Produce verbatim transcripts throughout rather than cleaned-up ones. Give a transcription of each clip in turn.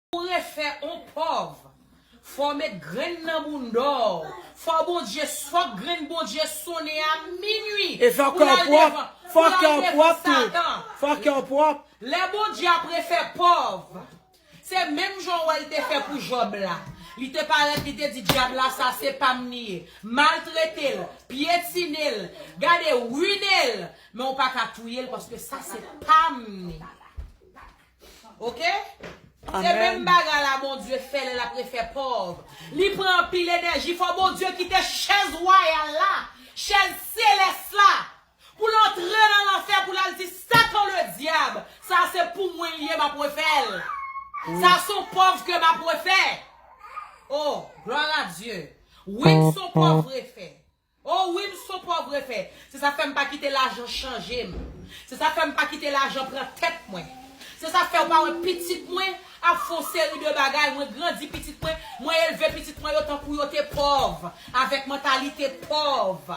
Pou refè on pòv, fò w met grenn nan bounda w. Fò Bondye, fò grenn Bondye sonnen a minui. E fò kè w pwòp, fò kè w pwòp tou. Fò kè w pwòp. Lè Bondye ap refè pòv, se menm jan w wè l te fè pou Jòb la. Li te parèt, li te di dyab la, sa se pa m li ye. Maltrete l, pyetine l, gade, wine l, men w pa ka touye l paske sa se pa m li. Oke? Se menm bagay la Bondye fè lè l ap refè pòv. Li pran anpil enèji, fò Bondye kite chèz wayal la, chèz selès la, pou l antre nan lanfè, pou l al di Satan ledyab, sa se pou mwen l ye, m ap refè l. Sa se yon pòv ke m ap refè. Oh, gloire à Dieu. Wi, m se yon pòv refè. Oh wi, m se yon pòv refè. Se sa fè m pa kite lajan chanje m. Se sa fè m pa kite lajan pran tèt mwen. Se sa fè w pa wè pitit mwen ap fè yon seri de bagay. Mwen grandi pitit mwen, mwen elve pitit mwen yo tankou yo te pòv, avèk mantalite pòv.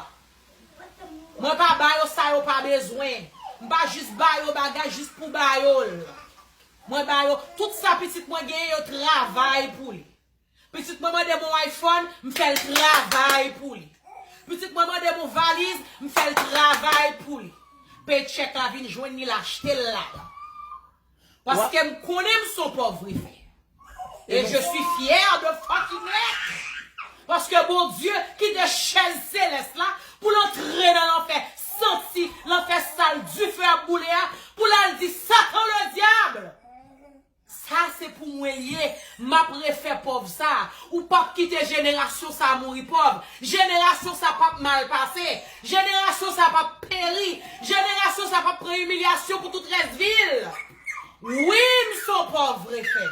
Mwen pa ba yo sa yo pa bezwen. M pa jis ba yo bagay jis pou ba yo l. Mwen ba yo tout sa pitit mwen genyen, yo travay pou li. Pitit mwen mande m yon iPhone, m fè l travay pou li. Pitit mwen mande m yon valiz, m fè l travay pou li. Paycheck la vin jwenn li, l achte l ladan. Paske m konnen m se yon pòv refè. Et je suis fière de fucking it. Paske Bondye kite chèz selès la pou l antre nan lanfè, santi lanfè sal, dife ap boule a, pou l al di Satan ledyab. Sa se pou mwen l ye. M ap refè pòv sa. Ou p ap kite jenerasyon sa mouri pòv. Jenerasyon sa p ap mal pase. Jenerasyon sa p ap peri. Jenerasyon sa p ap pran imilyasyon pou tout rès vi l. Wi, m se yon pòv refè.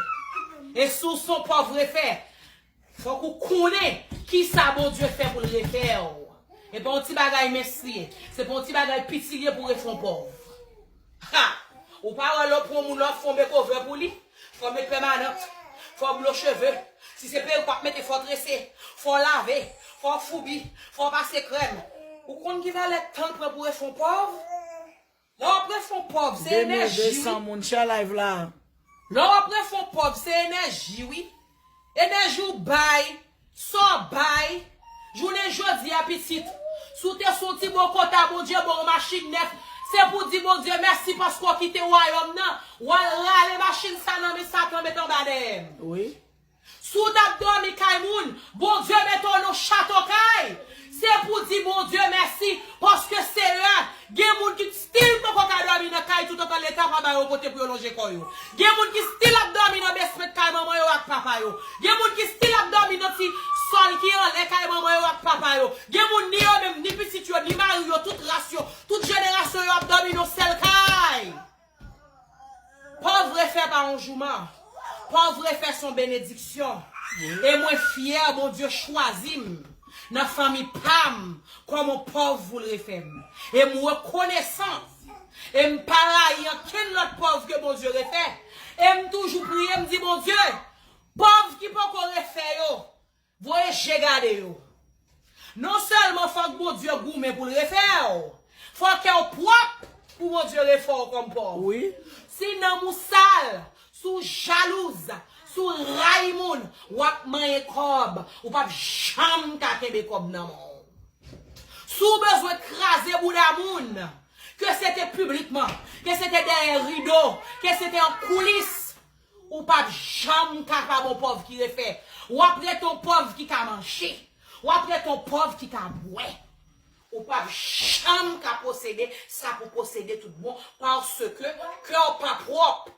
E si w se yon pòv refè, fòk ou konnen kisa Bondye fè pou l refè w. E pa yon ti bagay mens li ye. Se pa yon ti bagay piti li ye pou refè yon pòv. Ha! Ou pa wè lè w pran moun la, w ap fè yon makeover pou li? Fò w met pèmanant. Fò w blo cheve. Si se perik w ap mete, fò w trese. Fò w lave. Fò w foubi. Fò w pase krèm. Ou konn ki valè tan l pran pou refè yon pòv? Lè w ap refè yon pòv, se enèji wi. Demen de san moun share live la. Lè w ap refè yon pòv, se enèji wi. Enèji w bay, sa w bay. Jounen jodi a pitit, si w te sou ti bokota, Bondye ba w machin nèf, se pou di Bondye mèsi paske w kite wayòm nan, w al rale machin sa nan men Satan met anba dèyè m. Wi. Si w t ap dòmi kay moun, Bondye mete w nan chato kay, se pou di Bondye mèsi, paske Seyè, gen moun ki still poko ka dòmi nan kay toutotan Leta pa ba yo kote pou yo lonje kò yo. Gen moun ki still ap dòmi nan basement kay manman yo ak papa yo. Gen moun ki still ap dòmi nan ti sòl ki anlè kay manman yo ak papa yo. Gen moun ni yo menm, ni pitit yo, ni mari yo, tout ras yo, tout jenerasyon yo ap dòmi nan sèl kay. Pòv refè pa yon jouman. Pòv refè se yon benediksyon. E mwen fyè Bondye chwazi m nan fanmi pa m kòm yon pòv pou l refè m. E m rekonesan. E m pa rayi ankenn lòt pòv ke Bondye refè. E m toujou priye, m di, Bondye, pòv ki poko refè yo, voye je gade yo. Non sèlman fòk Bondye goumen pou l refè w, fò kè w pwòp pou Bondye refè w kòm pòv. Wi. Si nanm ou sal, si w jalouz, si w rayi moun, w ap manyen kòb, ou p ap janm ka kenbe kòb nan men w. Si w bezwen kraze bouda moun, ke se te piblikman, ke se te dèyè rido, ke se te an koulis, ou p ap janm ka pa bon pòv ki refè. W ap rete yon pòv ki ka manje. W ap rete yon pòv ki ka bwè. Ou p ap janm ka posede sa pou posede tout bon, paske kè w pa pwòp.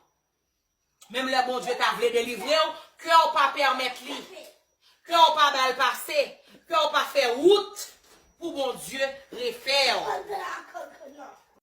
Menm lè Bondye ta vle delivre w, kè w pa pèmèt li. Kè w pa ba l pase. Kè w pa fè wout pou Bondye refè w.